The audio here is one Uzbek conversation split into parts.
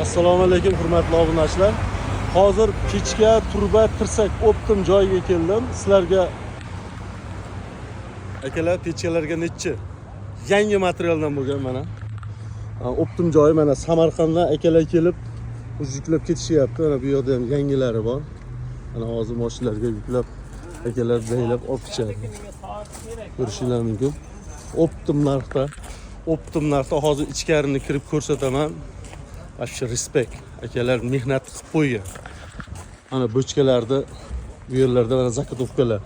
Assalomu alaykum, hurmatli obunachilar. Hozir pechka, turba, tirsak оптом joyiga keldim. Sizlarga, akalar, pechkalarga nechi yangi materialdan bo'lgan mana. Ha, оптом joyi mana Samarqanddan akalar kelib o'zi yuklab ketishyapti. Mana bu yoqda ham yangilari bor. Mana hozir mashinalarga yuklab, akalar zaylab olib ketishadi. Ko'rishinglar mumkin. Оптом narxda, оптом narxda hozir ichkarini kirib ko'rsataman. Вообще респект. Akalar mehnat qilib qo'ygan. Mana bochkalarda, bu yerlarda mana заготовка lar.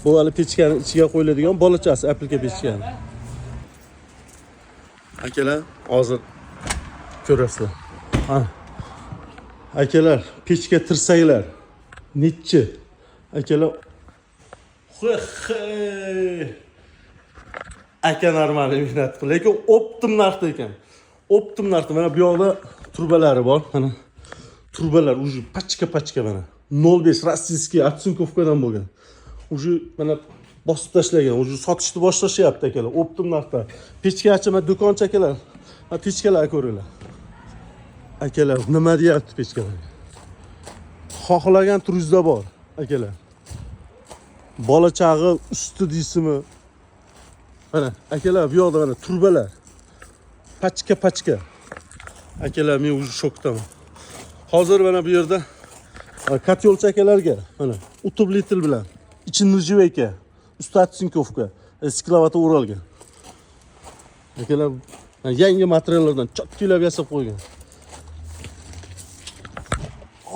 Bu hali pechkani ichiga qo'yiladigan bolachasi, aplika pechkani. Akalar, hozir ko'rasizlar. Mana. Akalar, pechka tirsaklar. Nechi? Akalar, xe. Aka normal mehnat qildi, lekin оптом narxda ekan. Оптом narxda mana bu yoqda turbalari bor. Mana turbalar уже пачка пачка mana. 0,5 российский оцинковка dan bo'lgan. Уже mana bosib tashlagan, уже sotishni boshlashyapti, akalar. Оптом narxda. Pechkachi mana do'konchi akalar. Mana pechkalar ko'ringlar. Akalar, nima deyapti pechkalarga? Xohlagan turingizda bor, akalar. Bola chag'i usti deysizmi? Mana akalar, bu yoqda mana turbalar. Пачка пачка. Akalar, men уже shokdaman. Hozir mana bu yerda котёл chi akalarga mana утеплитель bilan ichi нержавейка, usti оцинковка, стекловата o'ralgan. Akalar, yangi materiallardan чётки lab yasab qo'ygan.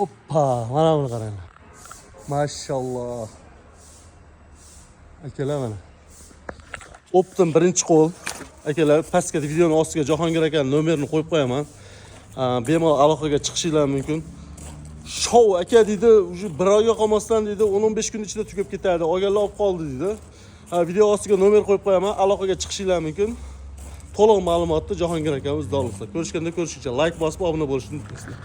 Oppa, mana buni qaranglar. Mashalloh. Akalar, mana. Оптом birinchi qo'l. Akalar, pastga videoni ostiga Jahongir akani nomerini qo'yib qo'yaman. Bemalol aloqaga chiqishinglar mumkin. Shou aka deydi, уже bir oyga qolmasdan deydi, 10-15 kun ichida tugab ketadi. Olganlar olib qoldi deydi. Ha, video ostiga nomer qo'yib qo'yaman, aloqaga chiqishinglar mumkin. To'liq ma'lumotni Jahongir aka o'zida olsa. Ko'rishganda ko'rishguncha layk bosib obuna bo'lishni unutmaysizlar.